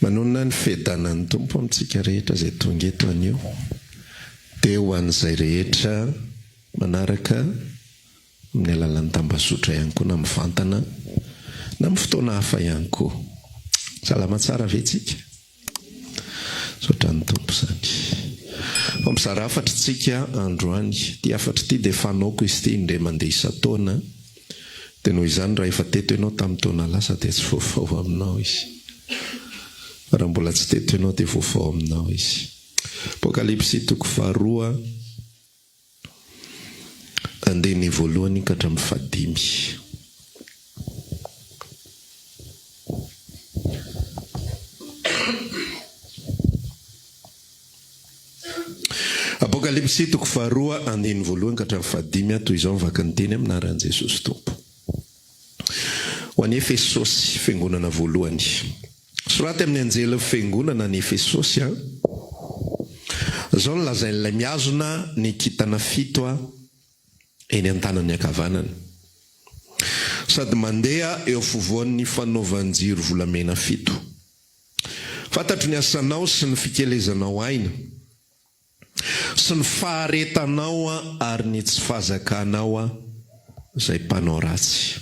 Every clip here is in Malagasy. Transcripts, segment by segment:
Manonona ny fiadanan'ny Tompo amintsika rehetra izay tonga eto anio, dia ho an'izay rehetra manaraka amin'ny alalan'ny tambazotra ihany koa na mivantana na amin'ny fotoana hafa ihany koa. Salama tsara ve tsika? Misaotra ny Tompo izany. Fa mizara hafatra tsika androany. Ity hafatra ity dia fanaoko izy ity indray mandeha isan-taona. Dia noho izany raha efa teto ianao tamin'ny taona lasa dia tsy vaovao aminao izy. Fa raha mbola tsy teto ianao dia vaovao aminao izy. Apokalypsy toko faharoa andininy voalohany ka hatramin'ny fahadimy. Apokalypsy toko faharoa andininy voalohany ka hatramin'ny fahadimy Toy izao ny vaky ny teny amin'ny anaran'i Jesosy Tompo. Ho an'i Efesosy, fiangonana voalohany. Soraty amin'ny anjelin'ny fiangonana any Efesosy an. Izao no lazain'ilay mihazona ny kintana fito eny an-tanany ankavanana, sady mandeha eo afovoan'ny fanaovan-jiro volamena fito. Fantatro ny asanao sy ny fikelezanao aina, sy ny faharetanao ary ny tsy fahazakanao izay mpanao ratsy.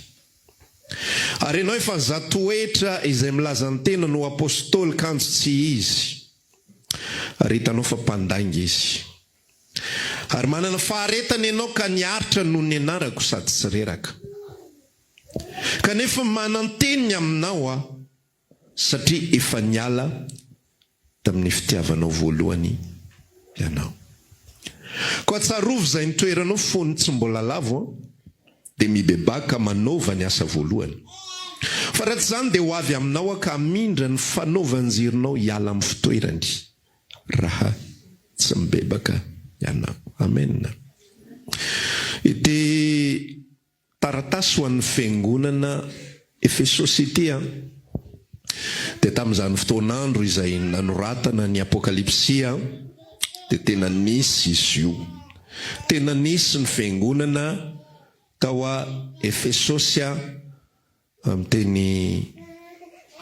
Ary ianao efa nizaha toetra izay milaza ny tenany ho apostoly kanjo tsy izy, ary hitanao fa mpandainga izy. Ary manana faharetana ianao ka niaritra noho ny anarako sady tsy reraka. Kanefa manan-teny ny aminao aho, satria efa niala tamin'ny fitiavanao voalohany ianao. Koa tsarovy izay nitoeranao fony tsy mbola lavo, dia mibebaha ka manaova ny asa voalohany. Fa raha tsy izany dia ho avy aminao aho ka hamindra ny fanaovan-jironao hiala amin'ny fitoerany, raha tsy mibebaka ianao. Amena. Ity Taratasy ho an'ny Fiangonana Efesosy ity dia tamin'izany fotoan'andro izay nanoratana ny Apokalypsy dia tena nisy izy io. Tena nisy ny fiangonana tao Efesosy amin'ny teny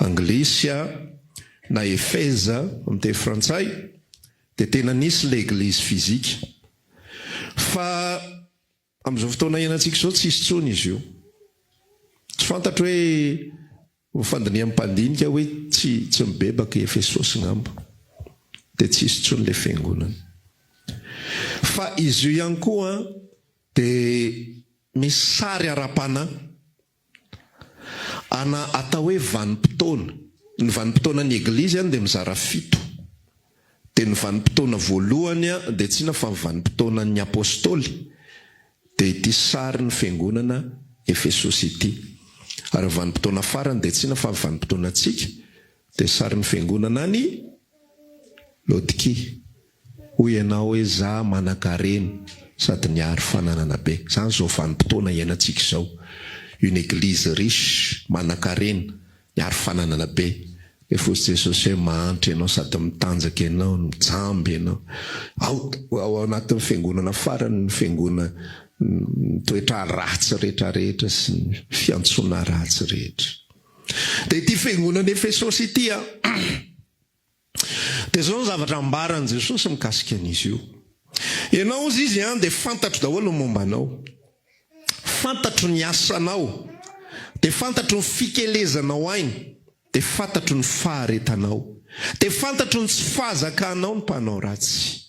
anglisy na Ephèse amin'ny teny frantsay dia tena nisy ilay eglizy fizika. Fa Amin'izao fotoana iainantsika izao tsisy intsony izy io. Tsy fantatro hoe ho fandinihan'ny mpandinika hoe tsy tsy mibebaka i Efesosy ngamba. Dia tsisy intsony ilay fiangonana. Fa izy io ihany koa dia misy sary ara-panahy. Ana atao hoe vanim-potoana. Ny vanim-potoanan'ny Eglizy dia mizara fito. Dia ny vanim-potoana voalohany dia tsy inona fa ny vanim-potoanan'ny Apostoly, dia ity sarin'ny Fiangonana Efesosy ity. Ary ny vanim-potoana farany dia tsy inona fa ny vanim-potoanantsika, dia sarin'ny Fiangonana any Laodikia. Hoy ianao hoe za manankarena sady niary fananana be. Zany zao vanim-potoana iainantsika izao. Une eglise riche, manankarena, niary fananana be. Nefa hozy Jesosy hoe mahantra ianao sady mitanjaka ianao, mijamba ianao. Ao ao anatin'ny fiangonana farany ny fiangona ny toetra ratsy rehetra rehetra sy ny fiantsoana ratsy rehetra. Dia ity fiangonana Efesosy ity an. Dia izao ny zavatra ambaran'i Jesosy mikasika an'izy io. Ianao hozy izy an, dia fantatro daholo ny momba anao. Fantatro ny asanao. Dia fantatro ny fikelezanao aina. Dia fantatro ny faharetanao. Dia fantatro ny tsy fahazakanao ny mpanao ratsy.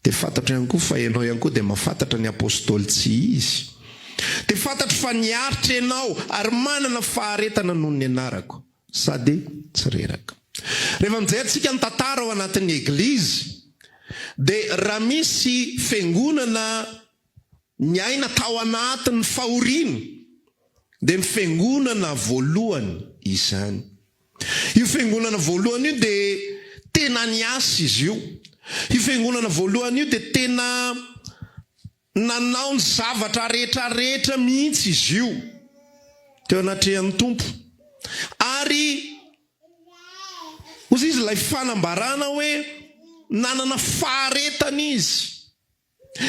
Dia fantatro ihany koa fa ianao ihany koa dia mahafantatra ny apostoly tsy izy. Dia fantatro fa niaritra ianao ary manana faharetana noho ny anarako, sady tsy reraka. Rehefa mijery tsika ny tantara ao anatin'ny Eglizy dia raha misy fiangonana niaina tao anatin'ny fahoriana dia ny fiangonana voalohany izany. Io fiangonana voalohany io dia tena niasa izy io. Io fiangonana voalohany io dia tena nanao ny zavatra rehetra rehetra mihitsy izy io teo anatrehan'ny Tompo. Ary hozy izy ilay fanambarana hoe nanana faharetana izy.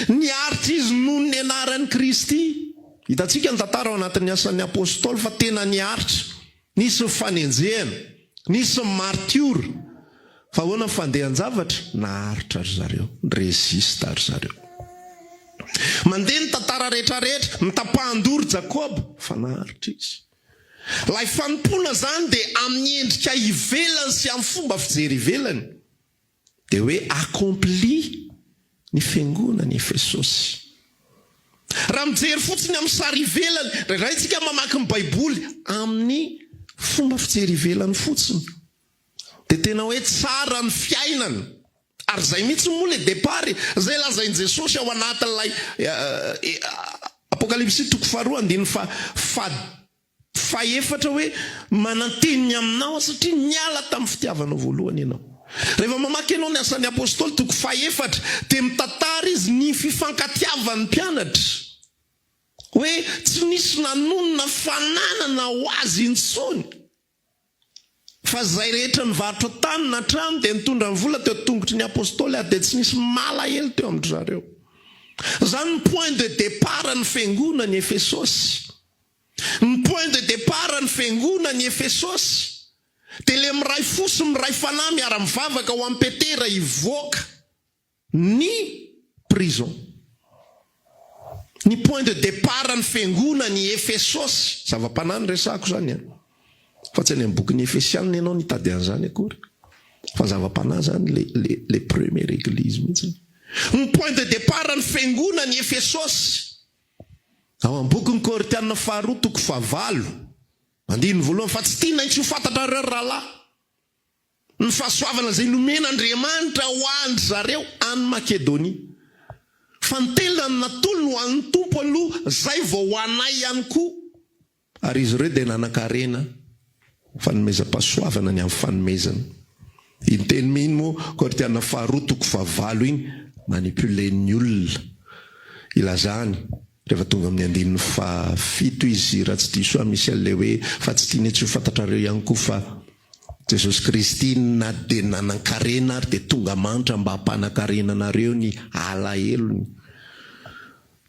Niaritra izy noho ny anaran'i Kristy. Hitantsika ny tantara ao anatin'ny Asan'ny Apostoly fa tena niaritra. Nisy ny fanenjehana. Nisy ny martiora. Fa ahoana ny fandehan-javatra? Naharitra ry zareo. Ni-resista ry zareo. Mandeha ny tantara rehetrarehetra, nitapahan-doha ry Jakoba, fa naharitra izy. Ilay fanompoana izany dia amin'ny endrika ivelany sy amin'ny fomba fijery ivelany. Dia hoe accompli ny fiangonan'i Efesosy. Raha mijery fotsiny amin'ny sary ivelany, indraindray isika mamaky ny Baiboly amin'ny fomba fijery ivelany fotsiny, dia tena hoe tsara ny fiainana. Ary izay mihitsy moa ilay départ e! Izay lazain'i Jesosy ao anatin'ilay Apokalypsy toko faharoa andininy faha Fahefatra hoe, mananteny ny aminao aho satria niala tamin'ny fitiavanao voalohany ianao. Rehefa mamaky ianao ny Asan'ny Apostoly toko fahefatra dia mitantara izy ny fifankatiavan'ny mpianatra. Hoe tsy nisy nanonona fananana ho azy intsony. Fa izay rehetra nivarotra tany na trano dia nitondra ny vola teo an-tongotry ny Apostoly ary dia tsy nisy malahelo teo amin-dry zareo. Izany ny point de départ ny fiangonan'i Efesosy. Ny point de départ ny fiangonan'i Efesosy dia ilay miray fo sy miray fanahy miara-mivavaka ho an'i Petera hivoaka ny prison. Ny point de départ ny fiangonan'i Efesosy, zava-panahy no resahako izany an, fa tsy any amin'ny bokin'ny Efesianina ianao no hitady an'izany akory, fa zava-panahy izany le le le première église mihitsy. Ny point de départ ny fiangonan'i Efesosy. Ao amin'ny bokin'ny Korintiana faharoa toko fahavalo, andininy voalohany, fa tsy tianay tsy ho fantatrareo ry rahalahy, ny fahasoavana izay nomen'Andriamanitra ho an-dry zareo any Makedonia. Fa ny tenany natolony ho an'ny Tompo aloha, izay vao ho anay ihany koa. Ary izy ireo dia nanan-karena fanomezam-pahasoavana ny amin'ny fanomezana. Iny teny iny moa, Korintiana faharoa toko fahavalo iny, manipuler-n'ny olona. Ilazany, rehefa tonga amin'ny andininy fahafito izy, raha tsy diso aho, misy an'ilay hoe, fa tsy tianay tsy ho fantatrareo ihany koa fa Jesosy Kristy na dia nanan-karena ary dia tonga mantra mba hampanan-karena anareo ny alahelony.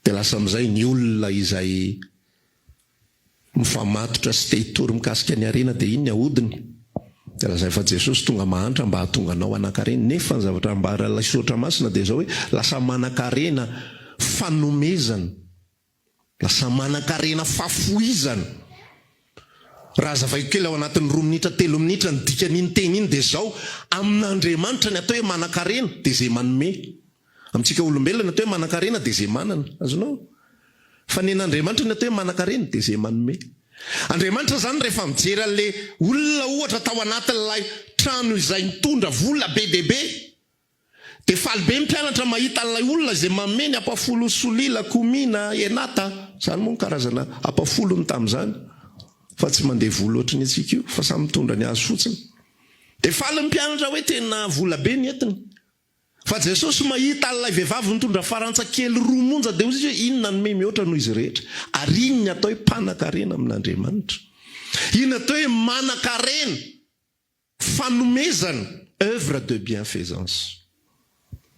Dia lasa amin'izay ny olona izay mifamatotra sy te hitory mikasika ny harena dia iny ny ahodiny. Dia lazainy fa Jesosy tonga mahantra mba hahatonga anao hanan-karena. Nefa ny zavatra ambaran'ilay soratra masina dia izao hoe lasa manan-karena fanomezana, lasa manan-karena fahafoizana. Raha hazavaiko kely ao anatin'ny roa minitra telo minitra ny dikan'iny teny iny dia izao, amin'Andriamanitra ny atao hoe manan-karena dia izay manome. Amintsika olombelona ny atao hoe manan-karena dia izay manana. Azonao? Fa nen'Andriamanitra ny atao hoe manan-karena dia izay manome. Andriamanitra izany rehefa mijery an'ilay olona ohatra tao anatin'ilay trano izay nitondra vola be dia be dia faly be ny mpianatra mahita an'ilay olona izay manome ny ampafolon'ny solila, komina, henata, izany moa ny karazana ampafolony tamin'izany fa tsy mandeha vola ohatry ny antsika io fa samy mitondra ny azy fotsiny. Dia faly ny mpianatra hoe tena vola be ny entiny. Fa Jesosy mahita an'ilay vehivavy nitondra farantsa kely roa monja dia hoy izy hoe iny nanome mihoatra noho izy rehetra. Ary iny ny atao hoe mpanan-karena amin'Andriamanitra. Iny atao hoe manan-karena, fanomezana, oeuvre de bienfaisance.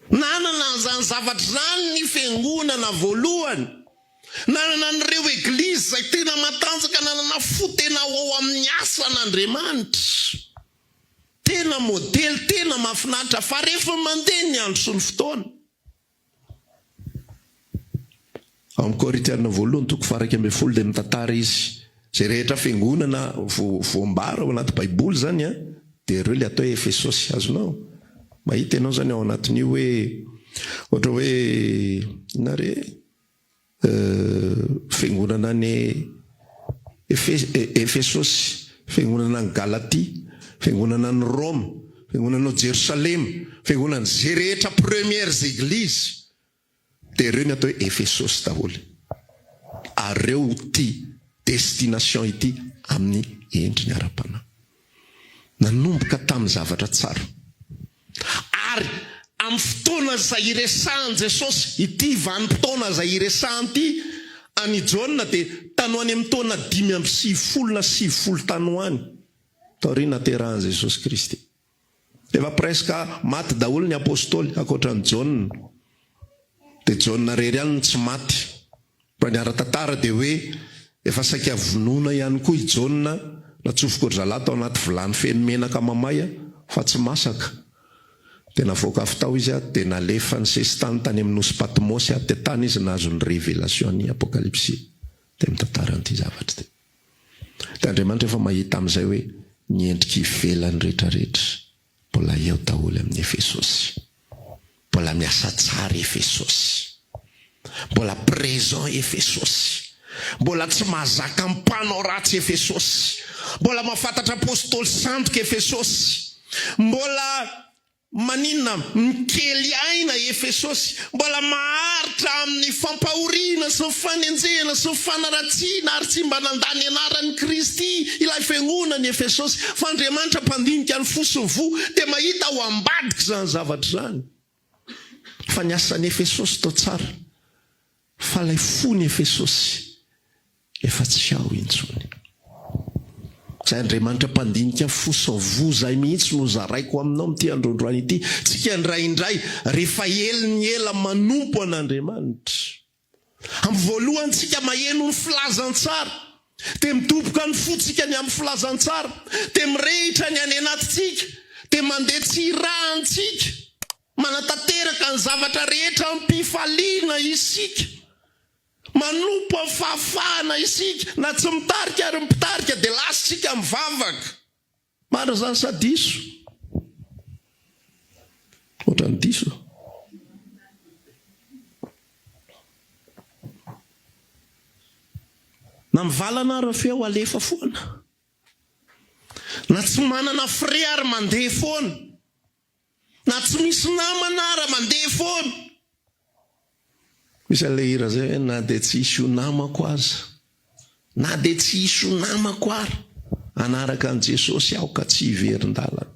Nanana an'izany zavatra izany ny fiangonana voalohany. Nanana an'ireo eglizy izay tena matanjaka, nanana fo tena ho ao amin'ny asan'Andriamanitra. Tena modely tena mahafinaritra fa rehefa mandeha ny andro sy ny fotoana. Ao amin'ny Korintiana voalohany toko faha 11 dia mitantara izy izay rehetra fiangonana voambara ao anaty baiboly izany an dia ireo ilay atao hoe Efesosy azonao mahita ianao izany ao anatin'io hoe ohatra hoe inona re Fiangonana any Efesosy, fiangonana any Galatia, fiangonana any Roma, fiangonana ao Jerosalema, fiangonana izay rehetra premières églises dia ireo ny atao hoe Efesosy daholo. Ary ireo ity destination ity amin'ny endriny ara-panahy. Nanomboka tamin'ny zavatra tsara. Ary amin'ny fotoana izay iresahan'i Jesosy, ity vanim-potoana izay iresahany ity an'i Jaona dia tany ho any amin'ny taona 95 na 90 tany ho any, taorian'ny nahaterahan'i Jesosy Kristy. Efa presque maty daholo ny Apostoly ankoatra an'i Jaona. Dia Jaona irery ihany no tsy maty. Raha ny ara-tantara dia hoe efa saika vonoina ihany koa i Jaona. Natsofoko ry zalahy tao anaty vilany feno menaka mamay a, fa tsy masaka. Dia navoaka avy tao izy a, dia nalefa ny sesitany tany amin'ny nosy Patmosy a, dia tany izy nahazo ny révélation ny Apokalypsy. Dia mitantara an'ity zavatra ity. Dia Andriamanitra efa mahita amin'izay hoe ny endrika ivelany rehetrarehetra mbola eo daholo amin'ny Efesosy. Mbola miasa tsara Efesosy. Mbola présent Efesosy. Mbola tsy mahazaka mpanao ratsy Efesosy. Mbola mahafantatra apostoly sandoka Efesosy. Mbola Maninona? Mikely aina Efesosy. Mbola maharitra amin'ny fampahoriana sy ny fanenjehana sy ny fanaratsiana ary tsy mba nandà ny anaran'i Kristy ilay fiangonana i Efesosy. Fa Andriamanitra mpandinika ny fo sy ny voa dia mahita ao ambadik'izany zavatra izany fa ny asan'i Efesosy toa tsara fa ilay fon'i Efesosy Efa tsy ao intsony. Zay Andriamanitra mpandinika fo sy voa zay mihitsy no zaraiko aminao amin'ity androandroany ity. Tsika indraindray rehefa ela ny ela manompo an'Andriamanitra. Amin'ny voalohany tsika maheno ny filazantsara dia midoboka ny fotsika ny amin'ny filazantsara dia mirehitra ny any anatintsika dia mandeha tsy irahantsika manatanteraka ny zavatra rehetra am-pifaliana isika. Manompo amin'ny fahafahana isika, na tsy mitarika ary ny mpitarika dia lasa isika mivavaka. Marina izany sa diso? Ohatran'ny diso. Na mivalana ary ny feo alefa foana. Na tsy manana frais ary mandeha foana. Na tsy misy namana ara mandeha foana. Misy an'ilay hira zay hoe na dia tsy hisy ho namako aza, na dia tsy hisy ho namako ara, hanaraka an'i Jesosy aho ka tsy hiverin-dalana.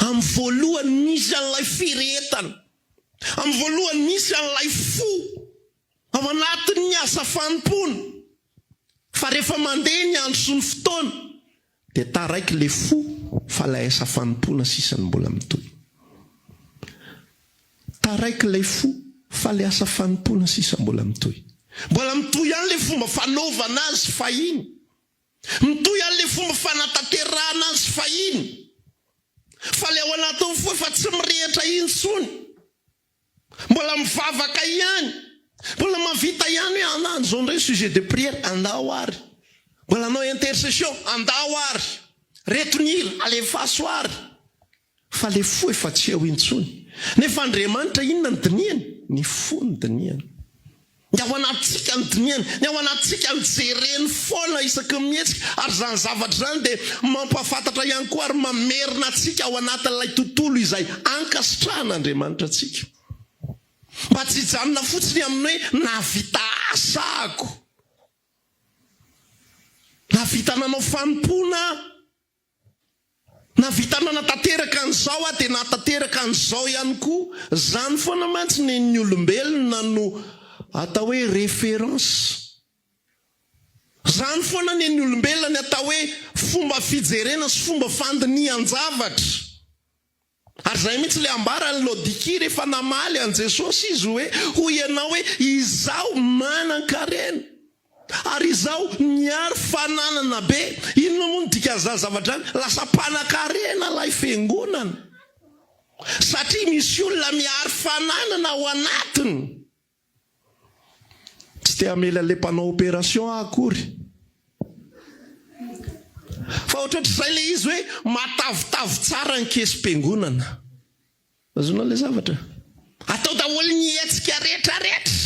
Amin'ny voalohany misy an'ilay firehetana, amin'ny voalohany misy an'ilay fo ao anatin'ny asa fanompoana, fa rehefa mandeha ny andro sy ny fotoana Dia taraiky le fo fa lay asa fanompoana sisa no mbola mitohy. Taraiky lay fo fa le asa fanompoana sisa mbola mitohy. Mbola mitohy ihany le fomba fanaovana azy fahiny. Mitohy ihany le fomba fanatanterahana azy fahiny. Fa le ao anatin'ny fo efa tsy mirehitra intsony. Mbola mivavaka ihany. Mbola mahavita ihany hoe anah izao indray sujet de prière, andao ary. Mbola hanao intercession, andao ary. Reto ny hira, alefaso ary. Fa le fo efa tsy eo intsony. Nefa Andriamanitra inona no dinihany? Ny fo no dinihany. Ny ao anatintsika no dinihany, ny ao anatintsika no jereny foana isaky ny mihetsika, ary izany zavatra izany dia mampahafantatra ihany koa ary mamerina antsika ao anatin'ilay tontolo izay ankasitrahan'Andriamanitra antsika. Mba tsy hijanona fotsiny amin'ny hoe nahavita asa aho, nahavita nanao fanompoana aho. Nahavita nanatanteraka an'izao aho dia nahatanteraka an'izao ihany koa. Izany foana mantsy nen'ny olombelona no atao hoe référence. Izany foana nen'ny olombelona ny atao hoe fomba fijerena sy fomba fandinihan-javatra. Ary izay mihitsy ilay ambaran'i Laodikia rehefa namaly an'i Jesosy izy hoe, Hoy ianao hoe, Izaho manan-karena, ary izaho niary fananana be. Inona moa no dikan'izany zavatra izany? Lasa mpanan-karena ilay fiangonana, satria misy olona miary fananana ao anatiny. Tsy te hamely an'ilay mpanao opération aho akory. Fa ohatrohatr'izay ilay izy hoe matavitavy tsara ny kesim-piangonana. Azonao ilay zavatra? Atao daholo ny hetsika rehetra rehetra.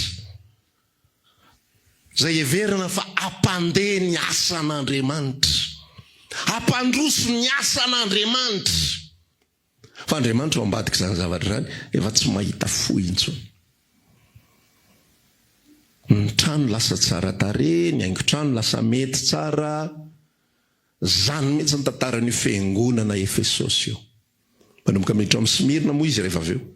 Izay heverina fa hampandeha ny asan'Andriamanitra. Hampandroso ny asan'Andriamanitra. Fa Andriamanitra ao ambadik'izany zavatra izany efa tsy mahita fo intsony. Ny trano lasa tsara tarehy, ny haingon-trano lasa mety tsara. Izany mihitsy ny tantaran'io fiangonana Efesosy io. Manomboka miditra ao amin'ny Smyrna moa izy rehefa avy eo.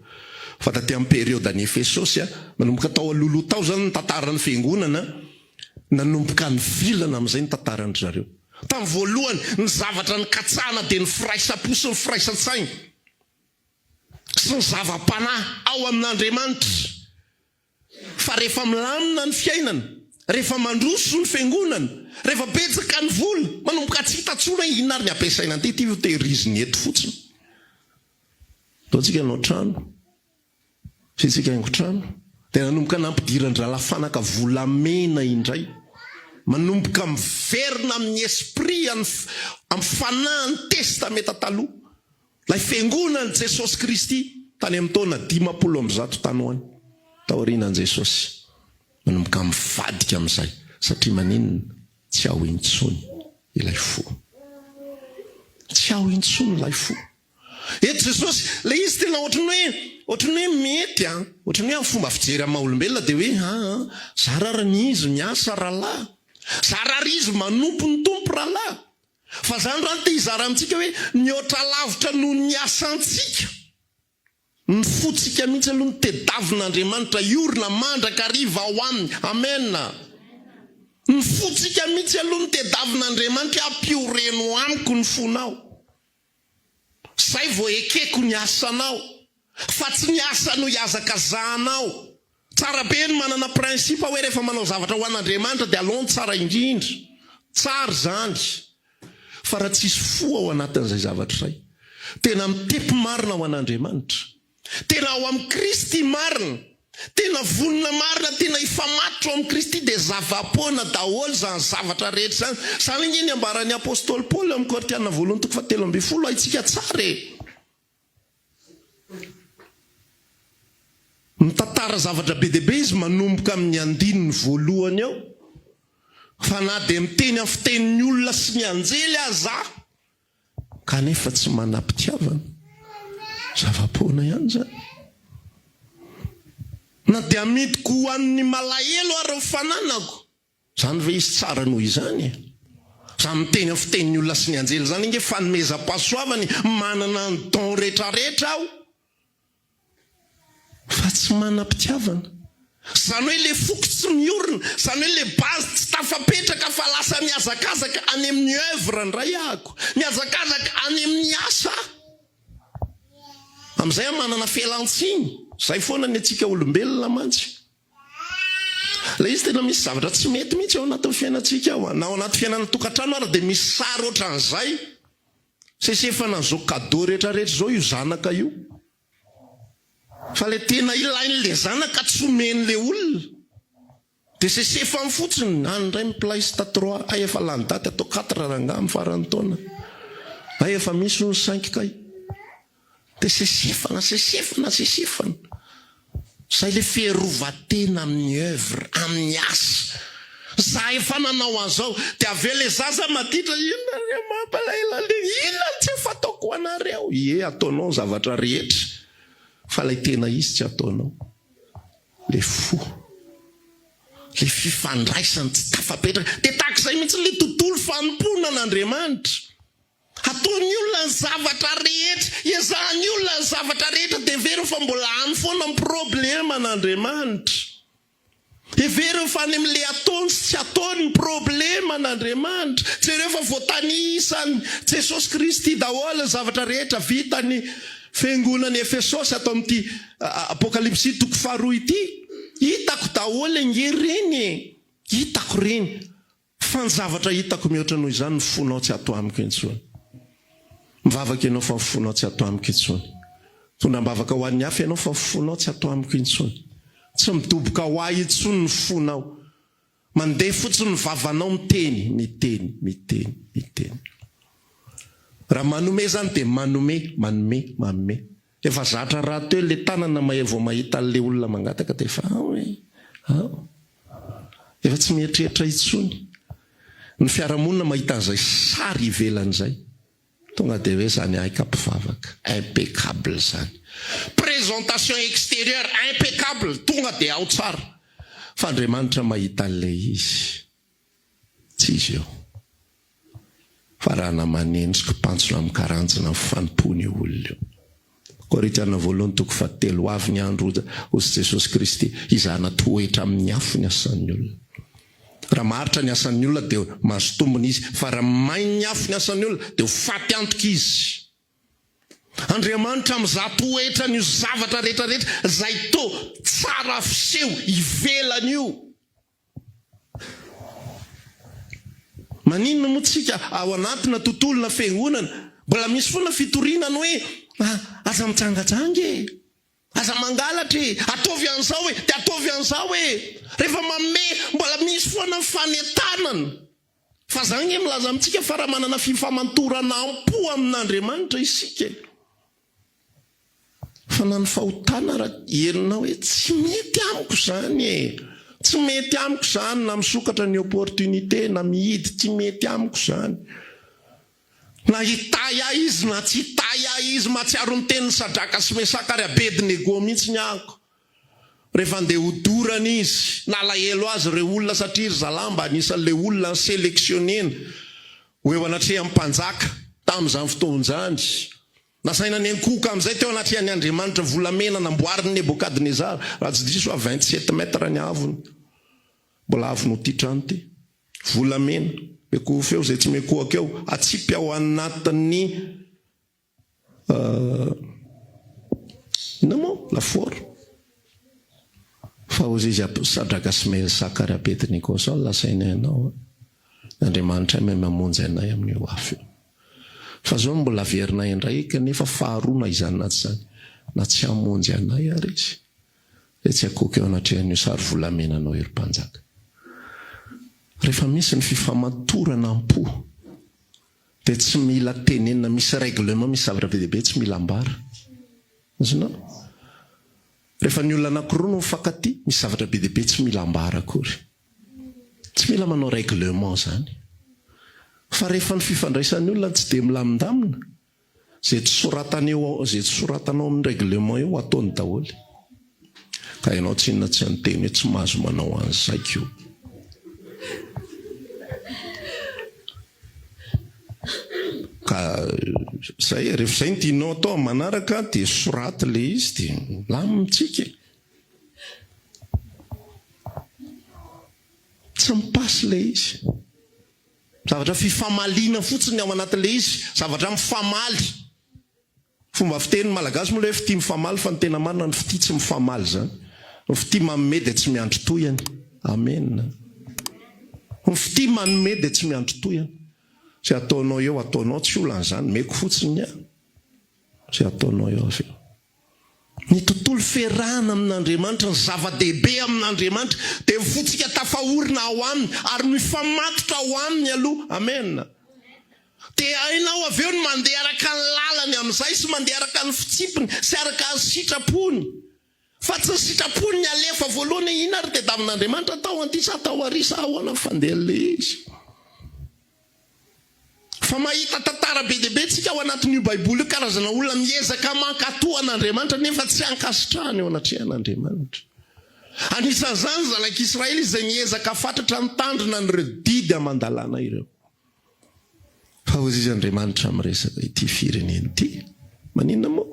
Fa taty amin'ny periodan'i Efesosy, manomboka tao alohaloha tao izany ny tantaran'ny fiangonana, nanomboka nivilana amin'izay ny tantaran-dry zareo. Tamin'ny voalohany, ny zavatra nikatsahana dia ny firaisam-po sy ny firaisan-tsaina sy ny zava-panahy ao amin'Andriamanitra. Fa rehefa milamina ny fiainana, Rehefa mandroso ny fiangonana, rehefa betsaka ny vola, manomboka tsy hita intsony hoe inona ary ny ampiasaina an'ity, ity ho tehiriziny eto fotsiny. Ataontsika hanao trano, asiantsika haingon-trano. Dia nanomboka nampidiran-drahalahy fanaka volamena indray. Manomboka miverina amin'ny esprit, amin'ny fanahin'ny Testamenta Taloha. Ilay Fiangonan'i Jesosy Kristy tany amin'ny taona 150 tany ho any, taorianan'i Jesosy. Manomboka mivadika amin'izay, satria maninona? Tsy ao intsony ilay fo. Tsy ao intsony ilay fo. Eto Jesosy, ilay izy tena ohatran'ny hoe, ohatran'ny hoe mety an, ohatran'ny hoe amin'ny fomba fijery amin'ny maha olombelona dia hoe aa, zara ary ny izy miasa rahalahy, zara ary izy manompo ny Tompo rahalahy. Fa zany raha te hizara amintsika hoe mihoatra lavitra noho ny asantsika, ny fontsika mihitsy aloha no tedavin'Andriamanitra hiorina mandrakariva ao aminy. Amen. Ny fontsika mihitsy aloha no tedavin'Andriamanitra hoe ampioreno amiko ny fonao. Zay vao ekeko ny asanao. Fa tsy ny asa no ihazakazahanao. Tsara be ny manana principe hoe rehefa manao zavatra ho an'Andriamanitra dia alao ny tsara indrindra. Tsara izany. Fa raha tsisy fo ao anatin'izay zavatra izay. Tena mitepy marina ho an'Andriamanitra. Tena ao amin'i Kristy marina. Tena vonona marina, tena hifamatotra ao amin'i Kristy dia zava-poana daholo izany zavatra rehetra izany. Izany ange ny ambaran'ny apostoly Paoly ao amin'ny Korintiana voalohany toko fahatelo ambin'ny folo, haintsika tsara e! Mitantara zavatra be dia be izy manomboka amin'ny andininy voalohany eo, fa na dia miteny amin'ny fitenin'ny olona sy ny anjely aza aho, kanefa tsy manam-pitiavana, zava-poana ihany izany. Na dia amidiko ho an'ny malahelo ary ny fananako, Izany ve izy tsara noho izany e? Izany miteny amin'ny fitenin'ny olona sy ny anjely izany ange fanomezam-pahasoavana e! Manana ny don retraretra aho fa tsy manam-pitiavana. Izany hoe le foko tsy miorina, izany hoe le base tsy tafapetraka fa lasa mihazakazaka any amin'ny oeuvre indray ahako, mihazakazaka any amin'ny asa aho. Amin'izay aho manana fialan-tsiny, izay foana ny antsika olombelona mantsy. Ilay izy tena misy zavatra tsy mety mihitsy ao anatin'ny fiainantsika ao. Na ao anaty fiainana tokantrano ary dia misy sary ohatran'izay. Sesefana an'izao cadeau rehetrarehetra izao io zanaka io. Fa ilay tena ilain'ilay zanaka tsy omen'ilay olona. Dia sesefany fotsiny, any indray ny playsta trois, hay efa lany daty atao quatre rangahy amin'ny faran'ny taona. Hay efa misy hono cinq kay. Dia sesefana, sesefana, sesefana. Zay le fiarovan-tena amin'ny oeuvre, amin'ny asa. Za efa nanao an'izao, dia avy eo le zaza maditra, inona re mampalahelo anle, inona no tsy efa ataoko ho anareo? Ie, ataonao ny zavatra rehetra, fa ilay tena izy tsy ataonao. Le fo, le fifandraisana tsy tafapetraka. Dia tahaka izay mihitsy le tontolo fanompoana an'Andriamanitra. Ataon'ny olona ny zavatra rehetra, iezahan'ny olona ny zavatra rehetra dia heveriny fa mbola any foana ny probleman'Andriamanitra. Heveriny fa any amin'ilay ataony sy tsy ataony ny probleman'Andriamanitra. Jereo fa voatanisan'i Jesosy Kristy daholo ny zavatra rehetra vitan'ny fiangonan'i Efesosy ato amin'ity Apokalypsy toko faharoa ity. Hitako daholo ange ireny e! Hitako ireny. Fa ny zavatra hitako mihoatra noho izany, ny fonao tsy ato amiko intsony. Mivavaka ianao fa ny fonao tsy ato amiko intsony. Mitondra am-bavaka ho an'ny hafa ianao fa ny fonao tsy ato amiko intsony. Tsy midoboka ho ahy intsony ny fonao. Mandeha fotsiny ny vavanao miteny, miteny, miteny, miteny. Raha manome izany dia manome, manome, manome. Efa zatra rahateo le tanana mahay vao mahita an'le olona mangataka dia efa ao e! Ao. Efa tsy mieritreritra intsony. Ny fiarahamonina mahita an'izay sary ivelany izay, tonga dia hoe zany ahy ka mpivavaka. Impeccable zany. Présentation extérieure impeccable, tonga dia ao tsara. Fa Andriamanitra mahita an'ilay izy. Tsy izy eo. Fa raha na manendrika mpantsona mikaranjina ny fanompoana io olona io. Korintiana voalohany toko fahatelo, Ho avy ny andro, hozy Jesosy Kristy, hizahana toetra amin'ny afo ny asan'ny olona. Raha maharitra ny asan'ny olona dia mahazo tombony izy, fa raha main'ny afo ny asan'ny olona dia ho faty antoka izy. Andriamanitra mizaha toetra an'io zavatra rehetra rehetra izay toa tsara fiseho ivelany io. Maninona moa tsika ao anatina tontolo na fiangonana mbola misy foana fitoriana ny hoe aza mijangajanga e! Aza mangalatra e! Ataovy an'izao e! Dia ataovy an'izao e! Rehefa manome mbola misy foana ny fanentanana. Fa za ange milaza amintsika fa raha manana fifamantorana am-po amin'Andriamanitra isika e! Fa na ny fahotana ara henonao hoe tsy mety amiko izany e! Tsy mety amiko izany na misokatra ny opportunité na mihidy tsy mety amiko izany. Na hitahy ahy izy na tsy hitahy ahy izy, mahatsiaro ny tenin'i Sadraka sy Mesaka ary Abednego mihitsy ny ahako. Rehefa andeha hodorana izy, nalahelo azy ireo olona satria ry zalahy mba anisan'ilay olona ni-selectionner-na ho eo anatrehan'ny mpanjaka tamin'izany fotoana izany. Nasaina niankohoka amin'izay teo anatrehan'ny andriamanitra volamena namboarin'i Nebokadnezara, raha tsy diso aho, 27 mètres ny haavony. Mbola avo noho ity trano ity. Volamena. Miankohofa eo izay tsy miankohoka eo. Atsipy ao anatin'ny inona moa? Lafaoro. Fa hozy izy, Sadraka sy Mesaka ary Abednego izao no lazainay anao. Ny Andriamanitray mahay mamonjy anay amin'io afo io. Fa zao no mbola averinay indray kanefa faharoa na izany na tsy izany, na tsy hamonjy anay ary Izy, dia tsy hakoako eo anatrehan'io sary volamenanao io ry Mpanjaka. Rehefa misy ny fifamatorana am-po, dia tsy mila tenenina, misy règlement, misy zavatra be dia be tsy mila ambara. Azonao? Rehefa ny olona anankiroa no mifankatia, misy zavatra be dia be tsy mila ambara akory. Tsy mila manao règlement izany. Fa rehefa ny fifandraisan'ny olona tsy dia milamindamina, izay tsy soratana eo, izay tsy soratana ao amin'ny règlement eo ataony daholo. Ka ianao tsinona tsy haniteny hoe tsy mahazo manao an'izay ko. Ka zay e, rehefa zay no tianao atao amin'ny manaraka dia soraty le izy dia milamina tsika e. Tsy mi-passe le izy. Zavatra fifamaliana fotsiny ao anatin'le izy, zavatra mifamaly. Fomba fiteny malagasy moa ilay hoe fitia mifamaly fa ny tena marina ny fitia tsy mifamaly izany. Ny fitia manome dia tsy miandry tohiny. Amen. Ny fitia manome dia tsy miandry tohiny. Izay ataonao eo ataonao tsy olana izany, meko fotsiny ny ahy. Izay ataonao eo avy eo. Ny tontolo fiarahana amin'Andriamanitra, ny zava-dehibe amin'Andriamanitra dia ny fontsika tafaorina ao Aminy ary mifamatotra ao Aminy aloha. Amen. Dia hainao avy eo ny mandeha araka ny lalany amin'izay sy mandeha araka ny fitsipiny sy araka ny sitrapony. Fa tsy ny sitrapony ny alefa voalohany hoe inona ary tadiavin'Andriamanitra atao an'ity sa atao ary sa ahoana ny fandehan'ilay izy. Fa mahita tantara be dia be tsika ao anatin'io Baiboly io karazana olona miezaka mankatò an'Andriamanitra nefa tsy ankasitrahana eo anatrehan'Andriamanitra. Anisan'izany ny zanak'Israely izay niezaka fatratra nitandrina an'ireo didy aman-dalàna ireo. Fa hoy izy Andriamanitra miresaka ity firenena ity, maninona moa?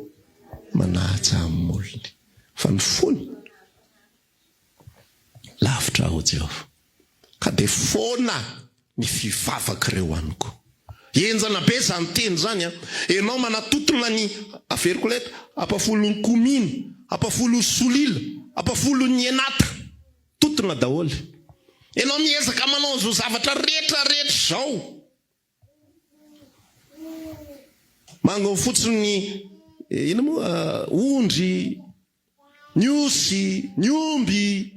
Manaja amin'ny molony, fa ny fony lavitra aho Jehovah. Ka dia foana ny fivavak'ireo amiko. Henjana be izany teny izany an! Ianao manatotona ny, averiko ilay eto, ampafolon'ny komina, ampafolon'ny solila, ampafolon'ny henata. Totona daholo. Ianao miezaka manao an'izao zavatra rehetra rehetra izao. Mangony fotsiny ny inona moa ondry, ny osy, ny omby,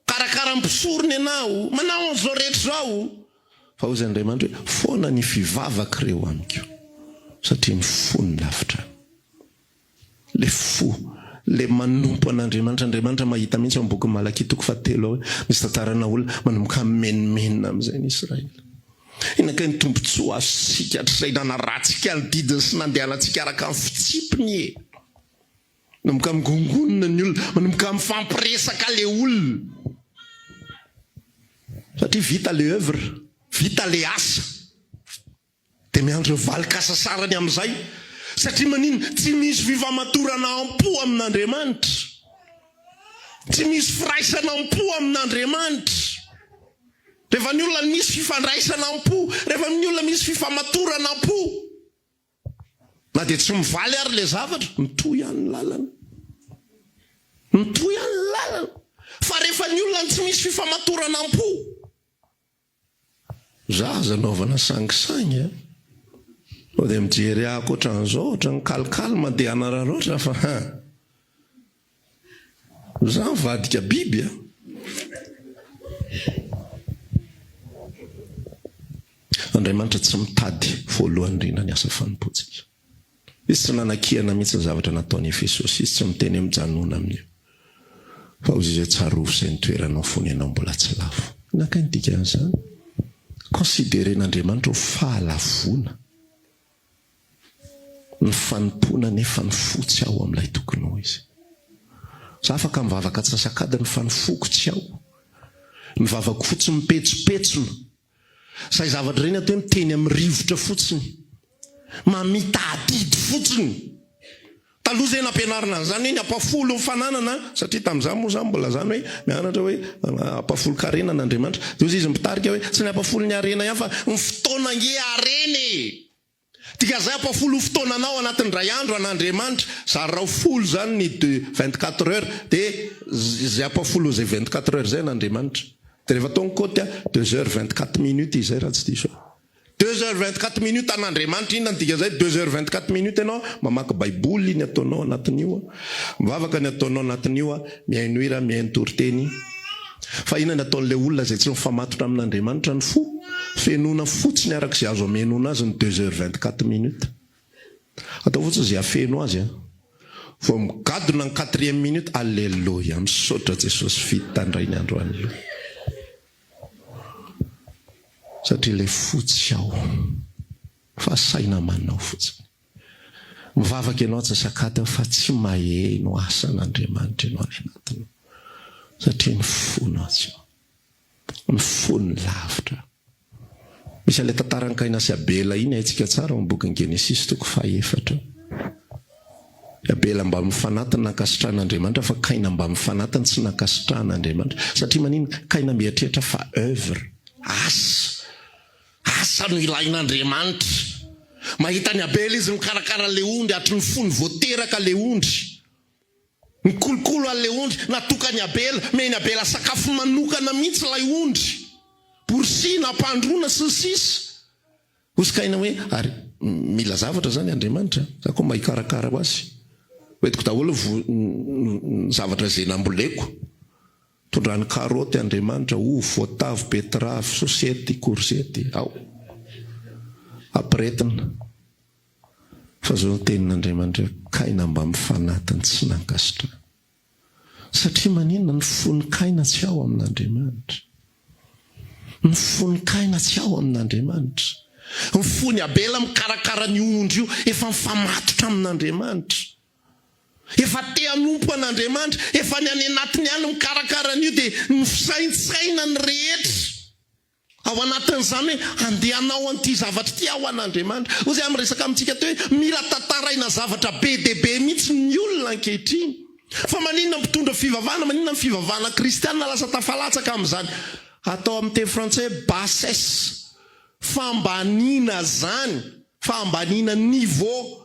karakara mpisorona ianao, manao an'izao rehetra izao. Fa hoy Andriamanitra hoe, foana ny fivavak'ireo amiko, satria ny fony lavitra ahy. Le fo, le manompo an'Andriamanitra, Andriamanitra mahita mihitsy ao amin'ny bokin'i Malakia toko fahatelo ao hoe misy tantarana olona manomboka mimenomenona amin'izay ny Israely. Inona kay ny tombontsoa azontsika hatrizay nanarahantsika ny didiny sy nandehanantsika araka ny fitsipiny e? Manomboka migongonona ny olona, manomboka mifampiresaka le olona. Satria vita le oeuvre, vita le asa. Dia miandry ny valin-kasasarany amin'izay. Satria maninona? Tsy misy fifamatorana am-po amin'Andriamanitra. Tsy misy firaisana am-po amin'Andriamanitra. Rehefa ny olona misy fifandraisana am-po, rehefa ny olona misy fifamatorana am-po, na dia tsy mivaly ary ilay zavatra, mitohy ihany ny lalana. Mitohy ihany ny lalana. Fa rehefa ny olona tsy misy fifamatorana am-po, Za aza anaovana sangisangy a! Sao dia mijery ahy ohatran'izao, ohatran'ny calcalme dia hanararaotra fa ha! Za mivadika biby a! Andriamanitra tsy mitady voalohany indrindra ny asa fanompoantsika. Izy tsy nanakihana mihitsy ny zavatra nataon'i Efesosy. Izy tsy miteny hoe mijanona amin'io. Fa hoy izy hoe tsarovy izay nitoeranao fony ianao mbola tsy lavo. Inona kay ny dikan'izany? Consideren'Andriamanitra ho fahalavoana ny fanompoana nefa ny fo tsy ao amin'ilay tokony ho izy. Za afaka mivavaka antsasak'adiny fa ny foko tsy ao. Ny vavako fotsiny mipetsopetsona. Izay zavatra ireny atao hoe miteny amin'ny rivotra fotsiny. Mamita adidy fotsiny. Taloha izay nampianarina an'izany hoe ny ampahafolo ny fananana, satria tamin'izany moa izany mbola izany hoe mianatra hoe ampahafolon-karena an'Andriamanitra. Dia hoy izy mpitarika hoe tsy ny ampahafolon'ny harena ihany fa ny fotoana ange harena e! Dikan'izay ampahafolo fotoananao anatin'ny indray andro an'Andriamanitra. Zarao folo izany ny de 24 heures dia izay ampahafolon'izay 24 heures izay an'Andriamanitra. Dia rehefa atao ny kaoty deux heures 24 minutes izay raha tsy diso aho. Deux heures 24 minutes an'Andriamanitra, inona ny dikan'izay? Deux heures 24 minutes ianao mamaky baiboly ny ataonao anatin'io, mivavaka ny ataonao anatin'io, mihaino hira, mihaino toriteny. Fa inona ny ataon'ilay olona izay tsy mifamatotra amin'Andriamanitra ny fo? Fenoina fotsiny araka izay azo amenoana azy ny deux heures 24 minutes. Atao fotsiny izay hafeno azy an. Vao migadona ny quatrième minute, Alléluia, misaotra Jesosy vita indray ny androany io. Satria ilay fo tsy ao fa saina manao fotsiny. Mivavaka ianao antsasak'adiny fa tsy maheno asan'Andriamanitra ianao any anatinao satria ny fonao tsy ao. Ny fony lavitra. Misy an'ilay tantaran'i Kaina sy Abela iny haintsika tsara ao amin'ny bokin'ny Genesisy toko fahaefatra. I Abela mbamin'ny fanatiny nankasitrahan'Andriamanitra fa Kaina mbamin'ny fanatiny tsy nankasitrahan'Andriamanitra. Satria maninona? Kaina mieritreritra fa oeuvre, asa. Asa no ilain'Andriamanitra. Mahita an'i Abela izy mikarakara an'ilay ondry hatry ny fony vao teraka ilay ondry. Mikolokolo an'ilay ondry. Natokan'i Abela. Omen'i Abela sakafo manokana mihitsy ilay ondry. Borosina, ampandroana, sy ny sisa. Hoy Kaina hoe, Ary mila zavatra izany Andriamanitra? Za koa mba hikarakara ho azy. Hoentiko daholo ny zavatra izay namboleko. Tondrany karaoty Andriamanitra, ovy, voatavo, betterave, sosety, korzety, ao. Ampiretina. Fa zao ny tenin'Andriamanitra hoe, Kaina mba mifanatiny tsy nankasitrahana. Satria maninona? Ny fon'i Kaina tsy ao amin'Andriamanitra. Ny fon'i Kaina tsy ao amin'Andriamanitra. Ny fon'i Abela mikarakara ny ondry io efa mifamatotra amin'Andriamanitra. Efa te hanompo an'Andriamanitra, efa ny any anatiny any mikarakara an'io dia ny fisaintsaina ny rehetra ao anatin'izany hoe andeha hanao an'ity zavatra ity aho an'Andriamanitra. Hoy izy miresaka amintsika teo hoe mila tantaraina zavatra be dia be mihitsy ny olona ankehitriny. Fa maninona mpitondra fivavahana, maninona ny fivavahana kristianina lasa tafalatsaka amin'izany atao amin'ny teny frantsay hoe bassesse, fambaniana izany, fahambaniana niveau.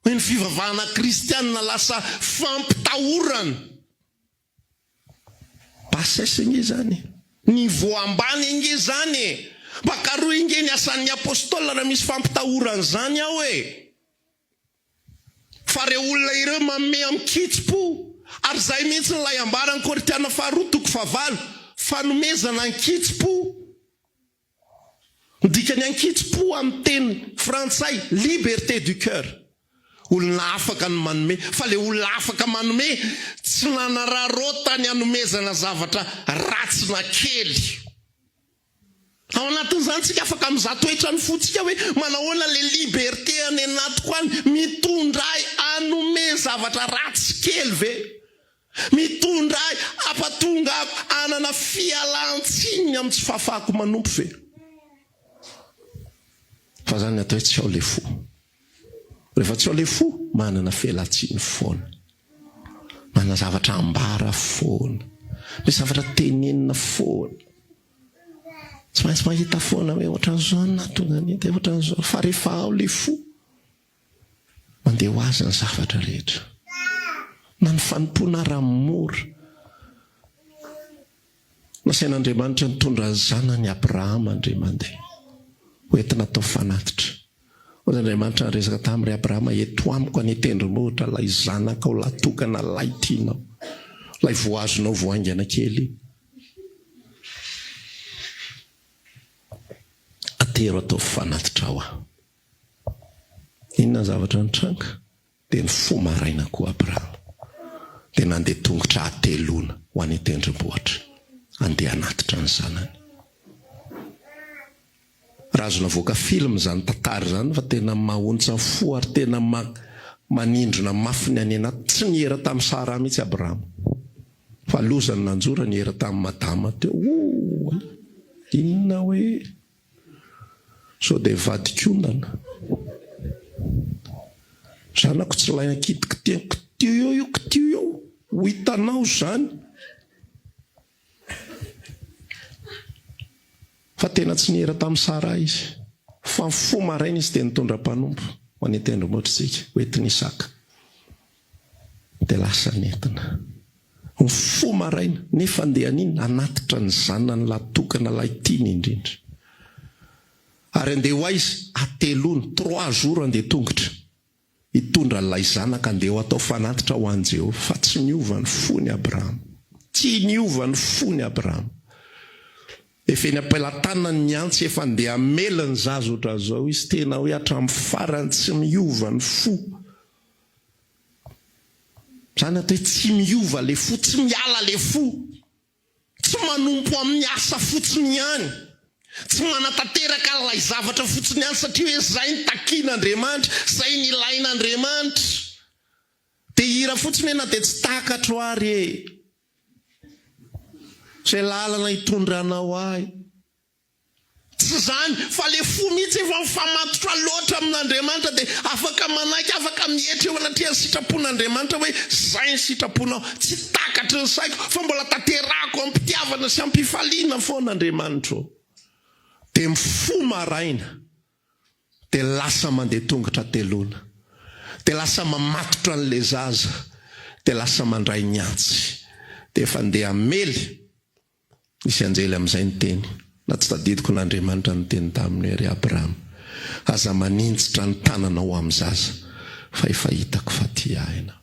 Hoe ny fivavahana kristianina lasa fampitahorana. Bassesse ange izany e. Niveau ambany ange izany e. Mba karohy ange ny asan'ny apostoles raha misy fampitahorana izany ao e. Fa ireo olona ireo manome amin-kitsim-po. Ary izay mihitsy ilay ambaran'ny Korintiana faharoa toko fahavalo, fanomezana an-kitsim-po. Ny dikany ankitsim-po amin'ny teny frantsay, liberté du cœur. Olona afaka ny manome, fa ilay olona afaka manome tsy nanararaota ny hanomezana zavatra ratsy na kely. Ao anatin'izany tsika afaka mizaha toetra ny fontsika hoe manahoana ilay liberté any anatiko any, mitondra ahy hanome zavatra ratsy kely ve? Mitondra ahy hampatonga ahy hanana fialan-tsiny amin'ny tsy fahafahako manompo ve? Fa zany ny atao hoe tsy ao le fo. Rehefa tsy ao le fo, manana fialan-tsiny foana. Manana zavatra ambara foana. Misy zavatra tenenina foana. Tsy maintsy mahita foana hoe ohatran'izao no nahatonga an'iny, dia ohatran'izao. Fa rehefa ao le fo, Mandeha ho azy ny zavatra rehetra. Na ny fanompoana ara mora. Nasain'Andriamanitra nitondra ny zanany Abrahama indray mandeha, ho entina atao fanatitra. Hoy Andriamanitra niresaka taminy, Ry Abrahama, eto amiko any an-tendrombohitra ilay zanakao lahy tokana, ilay tianao, ilay voahazonao vao haingana kely iny. Atero ataovy fanatitra ho ahy. Inona ny zavatra nitranga? Dia nifoha maraina koa Abrahama, dia nandeha tongotra hateloana ho any an-tendrombohitra, handeha hanatitra ny zanany. Raha azo navoaka film izany tantara izany fa tena mahaontsa fo ary tena manindrona mafy ny any anaty. Tsy niera tamin'i Sarah mihitsy Abrahama. Fa loza ny nanjo raha niera tamin'i madama teo. Ooh! Inona hoe? Sao dia vadik'ondana. Zanako tsy lahy ankitikitihako. Kitio eo io, kitio eo. Ho hitanao izany. Fa tena tsy niera tamin'i Sarah izy. Fa nifoha maraina izy dia nitondra mpanompo ho any an-tendrombohitr'isika, ho entin'i Isaka. Dia lasa nentina. Nifoha maraina, nefa andeha haninona? Hanatitra ny zanany lahy tokana, lahy tiany indrindra. Ary andeha ho aiza? Hateloana, trois jours andeha tongotra. Hitondra an'ilay zanaka andeha ho atao fanatitra ho an'i Jehovah. Fa tsy niova ny fony Abrahama. Tsy niova ny fony Abrahama. Efa eny am-pelatanany ny antsy, efa andeha hamely ny zaza ohatran'izao izy. Tena hoe hatramin'ny farany tsy miova ny fo. Izany atao hoe tsy miova ilay fo, tsy miala ilay fo. Tsy manompo amin'ny asa fotsiny ihany. Tsy manatanteraka an'ilay zavatra fotsiny ihany satria hoe izay no takian'Andriamanitra, izay no ilain'Andriamanitra. Dia hira fotsiny hoe na dia tsy takatro ary e. Izay lalana hitondranao ahy. Tsy izany, fa ilay fo mihitsy efa mifamatotra loatra amin'Andriamanitra dia afaka manaiky, afaka mietry eo anatrehan'ny sitrapon'Andriamanitra hoe izay ny sitraponao. Tsy takatry ny saiko fa mbola tanterahako amim-pitiavana sy am-pifaliana foana Andriamanitro. Dia mifoha maraina dia lasa mandeha tongotra telona, dia lasa mamatotra an'ilay zaza, dia lasa mandray ny antsy, dia efa andeha hamely. Nisy anjely amin'izay niteny, na tsy tadidiko na Andriamanitra niteny taminy hoe, Ry Abrahama, aza maninjitra ny tananao ho amin'ny zaza, fa efa hitako fa tia ahy ianao.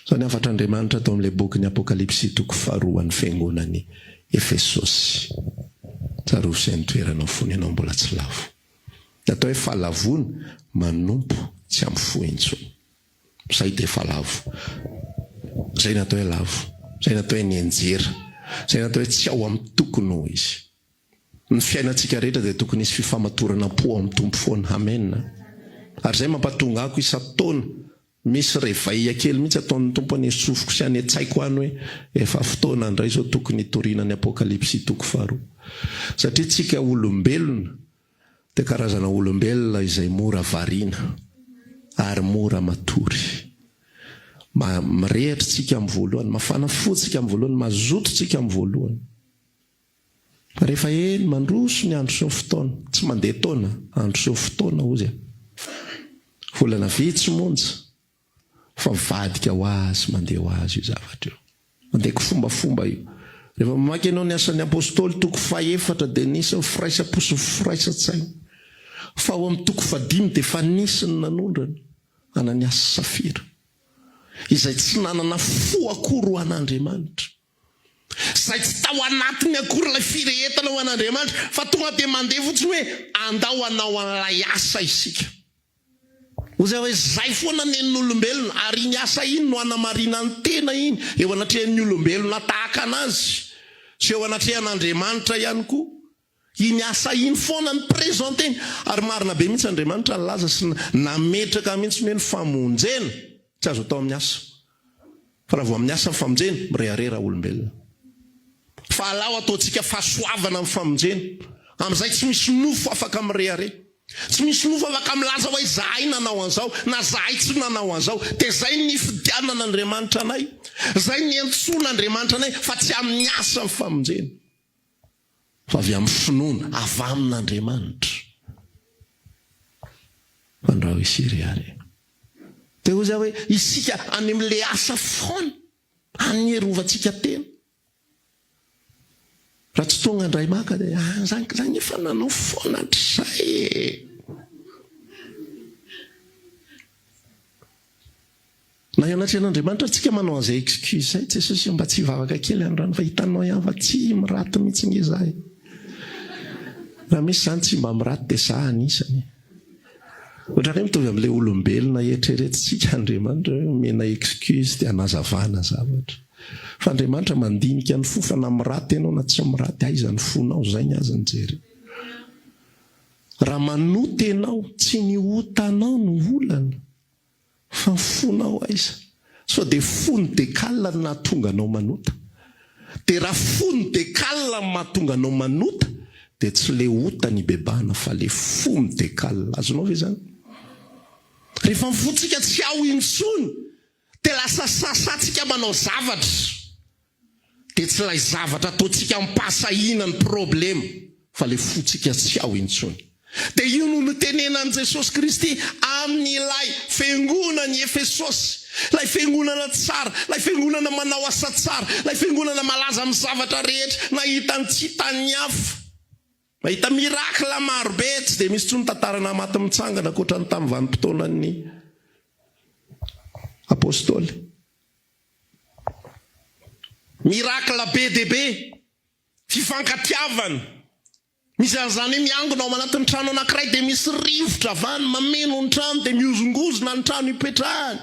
Izao ny hafatr'Andriamanitra tao amin'ilay bokin'ny Apokalypsy toko faharoa an'ny fiangonan'i Efesosy. Tsarovy izay nitoeranao fony ianao mbola tsy lavo. Ny atao hoe fahalavoana, manompo tsy amin'ny fo intsony. Zay dia efa lavo. Zay ny atao hoe lavo. Zay ny atao hoe nianjera. Zay ny atao hoe tsy ao amin'ny tokony ho izy. Ny fiainantsika rehetra dia tokony hisy fifamatorana am-po ao amin'ny Tompo foana. Amen. Ary zay mampatonga ako isan-taona misy reveil kely mihitsy ataon'ny Tompo any sofiko sy any an-tsaiko any hoe efa fotoana indray izao tokony hitoriana ny Apokalypsy toko faharoa. Satria tsika olombelona Dia karazana olombelona izay mora variana ary mora matory. Ma, mirehitra tsika amin'ny voalohany, mafana fo tsika amin'ny voalohany, mazoto tsika amin'ny voalohany. Fa rehefa eny mandroso ny andro sy ny fotoana, tsy mandeha taona, andro sy ny fotoana hozy a. Volana vitsy monja. Fa mivadika ho azy mandeha ho azy io zavatra io. Mandeha kifombafomba io. Rehefa mamaky ianao ny Asan'ny Apostoly toko fahefatra dia nisy ny firaisam-po sy ny firaisan-tsaina. Fa ao amin'ny toko fahadimy dia efa nisy ny nanondrana, Ananiasy sy Safira, izay tsy nanana fo akory ho an'Andriamanitra. Izay tsy tao anatiny akory ilay firehetana ho an'Andriamanitra, fa tonga dia mandeha fotsiny hoe andao hanao an'ilay asa isika. Hoy izy hoe, Izay foana nen'olombelona, ary iny asa iny no hanamarinany tena iny eo anatrehan'ny olombelona tahaka an'azy, sy eo anatrehan'Andriamanitra ihany koa. Iny asa iny foana no présenter-ny. Ary marina be mihitsy Andriamanitra nilaza sy nametraka mihitsy ny hoe ny famonjena tsy azo atao amin'ny asa. Fa raha vao amin'ny asa ny famonjena, mirehareha raolombelona. Fa alao ataontsika fahasoavana ny famonjena, amin'izay tsy misy nofo afaka mirehareha. Tsy misy nofo afaka milaza hoe izahay nanao an'izao na izahay tsy nanao an'izao. Dia izay ny nifidianan'Andriamanitra anay, izay niantsoan'Andriamanitra anay fa tsy amin'ny asa ny famonjena fa avy amin'ny finoana avy amin'Andriamanitra. Fandrao isiriary. Dia hoy izaho hoe isika any amin'ilay asa foana, any ierovantsika tena. Raha tsy tonga indray maka dia ah zany zany efa nanao foana hatrizay e. Na eo anatrehan'Andriamanitra tsika manao an'izay excuse izay, Jesosy mba tsy hivavaka kely androany fa hitanao ihany fa tsy miraty mihitsy nge za e. Raha misy izany tsy mba miraty dia za anisany. Ohatran'ny hoe mitovy amin'ilay olombelona eritreretintsika Andriamanitra hoe omena excuse dia hanazavana zavatra. Fa Andriamanitra mandinika ny fo fa na miraty ianao na tsy miraty aiza ny fonao izay ny azy no jereny. Raha manota ianao tsy ny otanao no olana Fa ny fonao aiza? Sao dia fo ny decal no nahatonga anao manota? Dia raha fo ny decal no mahatonga anao manota dia tsy le ota ny ibebahana fa le fo mi-decal. Azonao ve izany? Rehefa ny fontsika tsy ao intsony dia lasa sasantsika manao zavatra. Dia tsy ilay zavatra ataontsika amim-pahasahiana ny problema fa ilay fontsika tsy ao intsony. Dia io no notenenan'i Jesosy Kristy amin'ilay fiangonan'i Efesosy, ilay fiangonana tsara, ilay fiangonana manao asa tsara, ilay fiangonana malaza amin'ny zavatra rehetra, nahita ny tsy hitan'ny hafa. Nahita miracle marobe, tsy dia misy intsony tantara maty mitsangana ankoatra ny tamin'ny vanim-potoanan'ny Apostoly. Miracle be dia be, fifankatiavana. Misy an'izany hoe miangona ao anatin'ny trano anankiray dia misy rivotra avy any mameno ny trano dia mihozongozona ny trano ipetrahany.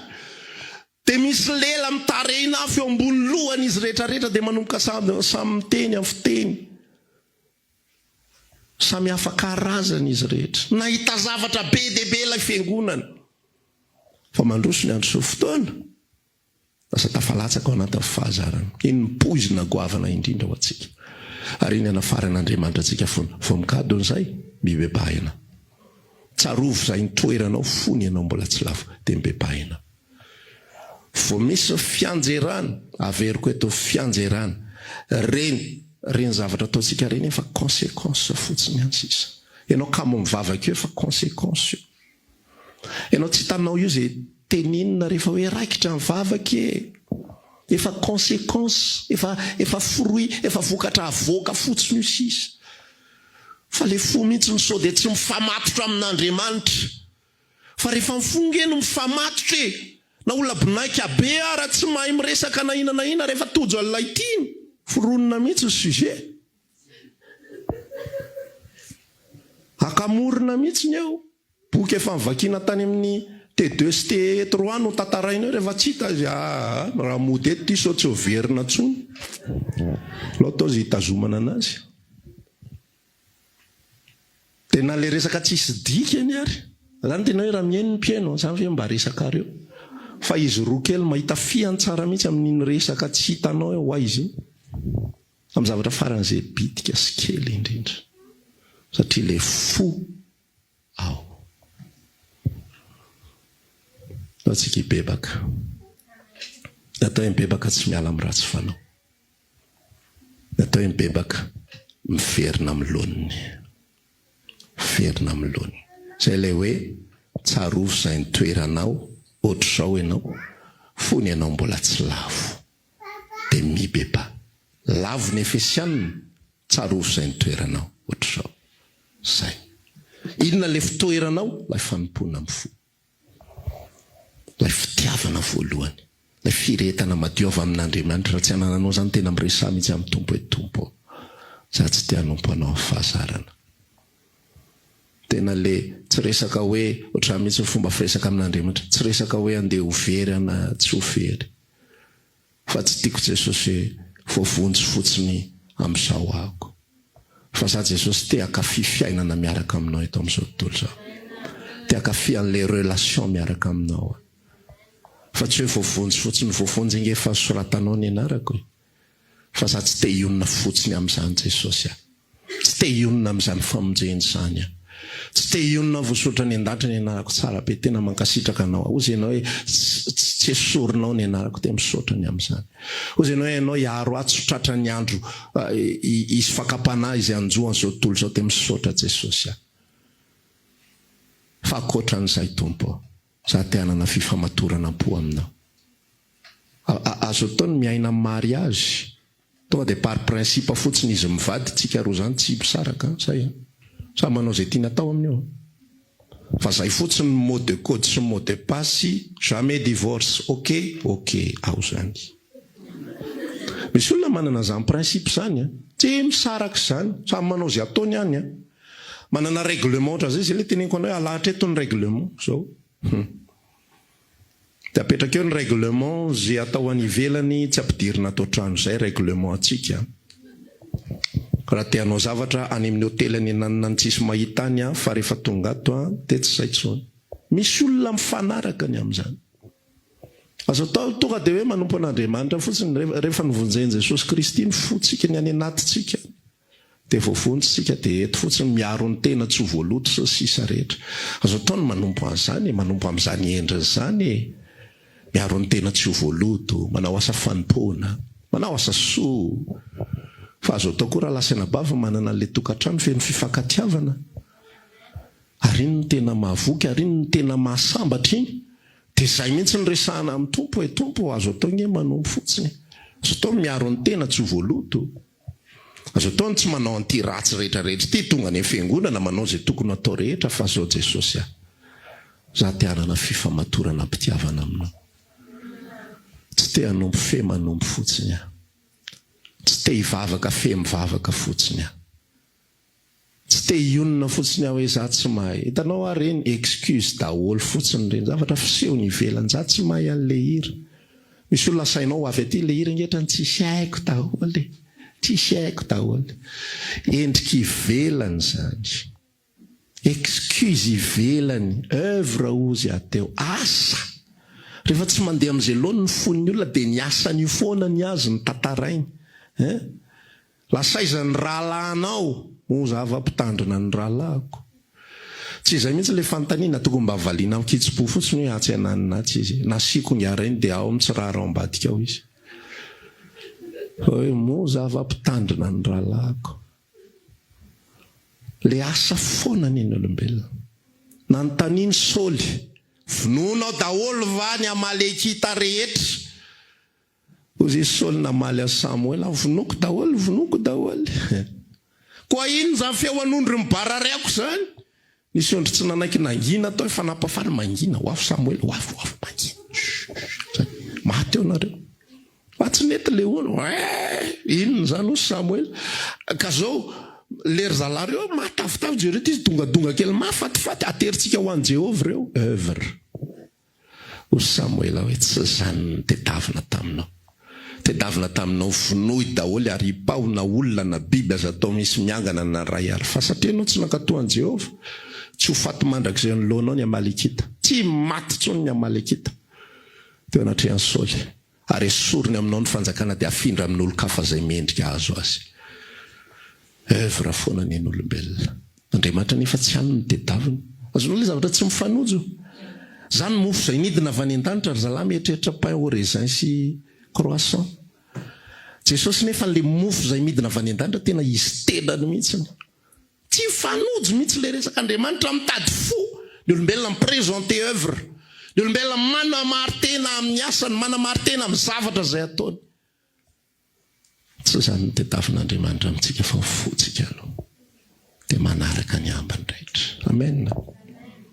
Dia misy lela mitarehin'afo eo ambony lohany izy rehetra rehetra dia manomboka samy samy miteny amin'ny fiteny. Samy hafa karazana izy rehetra. Nahita zavatra be dia be ilay fiangonana. Fa mandroso ny andro sy ny fotoana. Lasa tafalatsaka ao anatin'ny fahazarana. Iny ny poizina goavana indrindra ho antsika. Ary iny anafaran'Andriamanitra antsika foana. Vao mikadona izay, mibebaha ianao. Tsarovy izay nitoeranao fony ianao mbola tsy lavo, dia mibebaha ianao. Vao misy ny fianjerana, averiko eto, fianjerana, ireny, ireny zavatra ataontsika ireny efa consequence fotsiny ihany sisa. Ianao kamo mivavaka io efa consequence io. Ianao tsy hitanao io ze tenenina rehefa hoe raikitra ny vavaka e! Efa consequence, efa efa fruit, efa vokatra avoaka fotsiny io sisa. Fa le fo mihitsy no sao dia tsy mifamatotra amin'Andriamanitra. Fa rehefa ny fo nge no mifamatotra e! Na olona bonaika be ara tsy mahay miresaka na inona na inona rehefa tojo an'ilay tiany, foronina mihitsy ny sujet. Akamorona mihitsy ny eo. Boky efa novakiana tany amin'ny T2 sy T3 no tantaraina eo rehefa tsy hita izy aa raha mody eto ity sao tsy ho verina intsony. Aleo atao izay hitazomana anazy. Dia na ilay resaka tsisy dikany ary. Zany tena hoe raha mihaino ny mpihaino, zany ve mba resakareo. Fa izy roa kely mahita fihany tsara mihitsy amin'iny resaka tsy hitanao hoe ho aiza iny. Amin'ny zavatra faran'izay bitika sy kely indrindra. Satria ilay fo ao. Ndao tsika hibebaka. Ny atao hoe mibebaka tsy miala amin'ny ratsy fanao. Ny atao hoe mibebaka miverina amin'ny laoniny. Miverina amin'ny laoniny. Izay ilay hoe tsarovy izay nitoeranao ohatr'izao ianao fony ianao mbola tsy lavo. Dia mibebaha. Lavo ny Efesianina, tsarovy izay nitoeranao ohatr'izao. Izay. Inona ilay fitoeranao? Ilay fanompoana amin'ny fo. Ilay fitiavana voalohany. Ilay firehetana madio avy amin'Andriamanitra. Raha tsy anananao izany, tena miresaha mihitsy amin'ny Tompo hoe, Tompo ô, izaho tsy te hanompo Anao amin'ny fahazarana. Tena le tsy resaka hoe, ohatr'izany mihitsy ny fomba firesaka amin'Andriamanitra, tsy resaka hoe andeha ho very aho na tsy ho very. Fa tsy tiako Jesosy voavonjy fotsiny amizao ahako. Fa za Jesosy te hakafy fiainana miaraka aminao eto amizao tontolo izao. Te hakafy anle relation miaraka aminao aho. Fa tsy hoe voavonjy fotsiny, voavonjy ange efa soratanao ny anarako e. Fa za tsy te hionona fotsiny amin'izany Jesosy a. Tsy te hionona amin'izany famonjena izany aho. Tsy te hionona voasoratra any an-danitra ny anarako tsara be tena mankasitraka anao aho. Hozy ianao hoe tsy esorinao ny anarako dia misaotra ny amin'izany. Hozy ianao hoe ianao hiaro ahy tsy ho tratran'ny andro hisy fakam-panahy izay hanjo an'izao tontolo izao dia misaotra Jesosy aho. Fa ankoatran'izay Tompo ô, za te hanana fifamatorana am-po aminao. Azo atao ny miaina mariage. Tonga dia par principe fotsiny izy mivady, tsika roa zany tsy mpisaraka an, zay an. Samy manao izay tiany atao amin'io an. Fa zay fotsiny ny mot de code sy mot de passe, jamais divorce, ok? Ok, ao zany. Misy olona manana an'izany principe izany an. Tsy misaraka izany, samy manao izay ataony any an. Manana règlement ohatran'izay, izay ilay teneniko anao hoe alahatra eto ny règlement, zao. Hum. Dia apetraka eo ny règlement ze atao any ivelany tsy ampidirina ato an-trano zay règlement antsika. Raha te hanao zavatra any amin'ny hotely any ananona any tsisy mahita any an fa rehefa tonga ato an dia tsy zay tsony. Misy olona mifanaraka ny amin'izany. Azo atao tonga dia hoe manompo an'Andriamanitra fotsiny rehefa novonjen'i Jesosy Kristy ny fontsika ny any anatintsika. Dia voavonjy isika dia eto fotsiny miaro ny tena tsy ho voaloto sy ny sisa rehetra. Azo atao ny manompo an'izany e, manompo amin'izany endriny izany e. Miaro ny tena tsy ho voaloto, manao asa fanompoana, manao asa soa. Fa azo atao koa rahalahy sy anabavy ny manana an'ilay tokantrano feno fifankatiavana. Ary iny no tena mahavoky, ary iny no tena mahasambatra iny. Dia izay mihitsy no resahana amin'ny Tompo e, Tompo ô, azo atao nge manompo fotsiny e. Azo atao ny miaro ny tena tsy ho voaloto. Azo atao ny tsy manao an'ity ratsy rehetra rehetra ity, tonga any amin'ny fiangonana manao izay tokony hatao rehetra fa zao Jesosy a! Za te hanana fifamatorana am-pitiavana aminao. Tsy te hanompo fe manompo fotsiny aho. Tsy te hivavaka fe mivavaka fotsiny aho. Tsy te hionona fotsiny aho hoe za tsy mahay. Hitanao hoa reny excuse daholo fotsiny reny zavatra fisehony ivelany. Za tsy mahay anle hira. Misy olona asainao ho avy aty le hira nge hatrany tsisy haiko daholo e. Tsisy haiko daholo. Endrika ivelany zany. Excuse ivelany. Oeuvre ozy aho teo. Asa. Rehefa tsy mandeha amzay laoniny ny fon'ny olona dia ny asany io foana ny azy no tantarainy. Hein. Lasa aiza ny rahalahinao? Moa za va mpitandrina ny rahalahiko? Tsy izay mihitsy ilay fanontaniana, tokony mba valiana amin-kitsim-po fotsiny hoe atsy ananona atsy izy. Nasiako ingahy rainy dia ao mitsirara ao ambadika ao izy. Fa hoe moa za va mpitandrina ny rahalahiko? Ilay asa foana anie ny olombelona. Nanontanian'i Saoly, Vonoinao daholo va ny Amalekita rehetra? Hoy i Saoly namaly an'i Samoela, Vonoiko daholo, vonoiko daholo. Koa inona izany feo an'ondry mibarariako izany? Nisy ondry tsy nanaiky nangina tao, efa nampafaly, Mangina, ho avy Samoela, ho avy, ho avy, mangina. Chut, maty eo nareo. Fa tsy nety ilay ondry, Eeh, inona izany hoy Samoela. Ka izao, le ry zalahy ireo matavitavy, jereo ity izy dongadonga kely, mahafatifaty, aterintsika ho an'i Jehovah ireo. Oeuvre. Hoy Samoela hoe, Tsy izany no tedavina taminao. Tedavina taminao, vonoy daholo ary ipaho na olona na biby, aza atao misy miangana na iray ary. Fa satria ianao tsy nankatò an'i Jehovah, tsy ho faty mandrakizay eo anoloanao ny Amalekita. Tsy maty intsony ny Amalekita teo anatrehan'i Saoly. Ary esoriny aminao ny fanjakana dia afindra amin'olon-kafa izay mendrika hahazo azy. Oeuvre foana ny an'olombelona. Andriamanitra anefa tsy any no tedaviny. Azonao ilay zavatra tsy mifanojo? Zany mofo izay nidina avy any an-danitra ry zalahy mieritreritra pain au raisin sy croissant. Jesosy nefa ilay mofo izay midina avy any an-danitra tena izy tenany mihitsiny. Tsy mifanojo mihitsy ilay resaka. Andriamanitra mitady fo, ny olombelona mi-presenter oeuvre. Ny olombelona manamari-tena amin'ny asany, manamari-tena amin'ny zavatra izay ataony. Tsy izany no tadiavin'Andriamanitra amintsika fa ny fontsika aloha dia manaraka ny ambiny rehetra. Amen.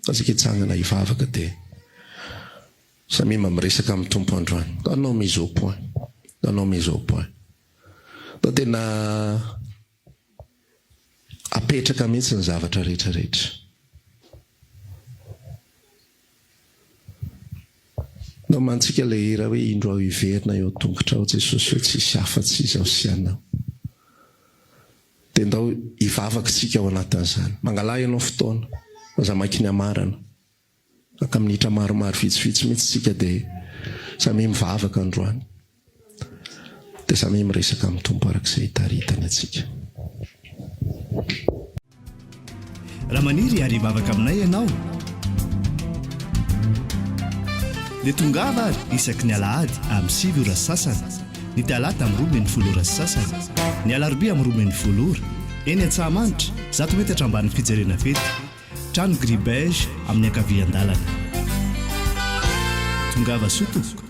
Antsika hitsangana hivavaka dia samia mba miresaka amin'ny Tompo androany. Hanao mise au point. Hanao mise au point. Atao tena Apetraka mihitsy ny zavatra rehetra rehetra. Nomantsika ilay hira hoe indro aho hiverina eo an-tongotrao Jesosy ô tsisy afa-tsy izaho sy ianao. Dia ndao hivavaka isika ao anatin'izany. Mangalaha ianao fotoana, aza maiky ny hamarana. Maka minitra maromaro vitsivitsy mihitsy isika dia samia mivavaka androany. Dia samia miresaka amin'ny Tompo araka izay itaritany antsika. Raha maniry ary hivavaka aminay ianao dia tongava ary isaky ny alahady amin'ny 9 ora sy sasany, ny talata amin'ny 12 ora sy sasany, ny alarobia amin'ny 12 ora, eny Antsahamanitra, zato metatra ambanin'ny fijerena fety. Trano gris beige amin'ny ankavian-dalana. Tongava soa tompoko.